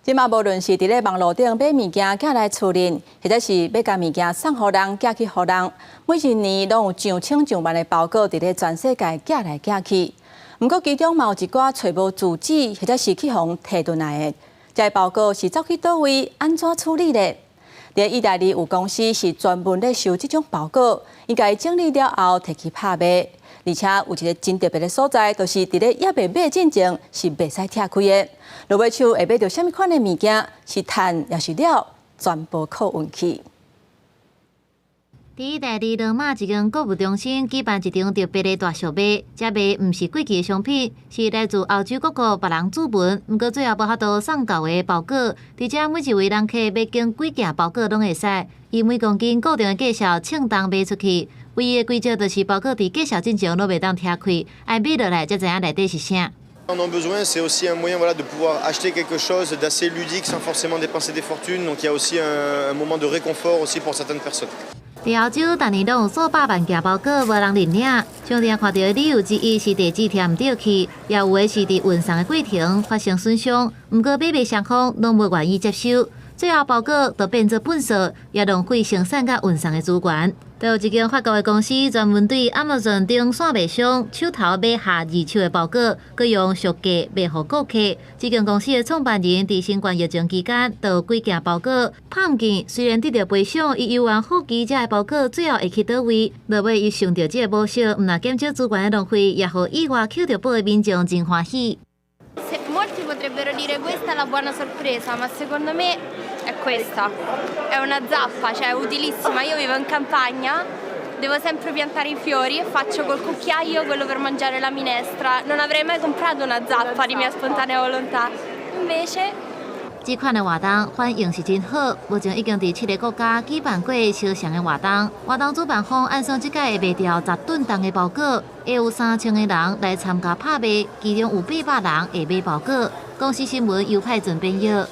這馬無論是佇咧網路頂買物件寄來厝裡，或者是欲共物件送予人、寄去予人，每一年攏有上千上萬的包裹佇咧全世界寄來寄去。毋過其中嘛有一寡揣無住址，或者是去予人提轉來的。這个包裹是走去佗位，按怎處理咧？佇意大利有公司是專門咧收這種包裹，伊共伊整理了後提去拍賣。而且有一个真特別的所在，就是佇咧猶未買進前是袂使拆開的。落尾手會買著啥物款的物件，是趁抑是了，全部靠運氣。佇意大利羅馬一間購物中心舉辦一場特別的大俗賣，這賣毋是過期的商品，是來自歐洲各國別人主文，毋過最後無法度送到的包裹。佇遮每一位人客欲揀幾件包裹攏會使，以每公斤固定的價數稱重賣出去。唯一的規則就是包裹佇寄送進前攏袂當拆開，愛買落來才知影內底是啥。 En ont besoin, c'est aussi un moyen, voilà, de pouvoir acheter quelque chose d'assez ludique sans forcément dépenser des fortunes. Donc il y a aussi un moment de réconfort aussi pour certaines personnes. 佇歐洲，逐年攏有數百萬件包裹無人認領，常常看到的理由之一是地址填毋著去，也有的是佇運送的過程發生損傷。毋過買賣雙方攏無願意接收，最後包裹就變做糞埽，也浪費生產佮運送的資源。就有一間法國的公司專門對 Amazon 等線賣商手頭買下二手的包裹，閣用俗價賣予顧客。這間公司的創辦人佇新冠疫情期間，就有幾件包裹拍毋見，雖然得著賠償，伊猶原好奇這个包裹最後會去佗位。落尾伊想著這个模式，毋但減少資源的浪費，也予意外抾著寶的民眾真歡喜。 Molti potrebbero dire: "Questa è la buona sorpresa", ma secondo me è questa. È una zappa, cioè è utilissima. Io vivo in campagna, devo sempre piantare i fiori e faccio col cucchiaio quello per mangiare la minestra. Non avrei mai comprato una zappa di mia spontanea volontà. Invece 這款的活動反應是真好，目前已經佇七个國家舉辦過相像的活動。活動主辦方按算這屆會賣掉10噸重的包裹，會有3000個人來參加拍賣，其中有800人會買包裹。公視新聞尤派準編譯。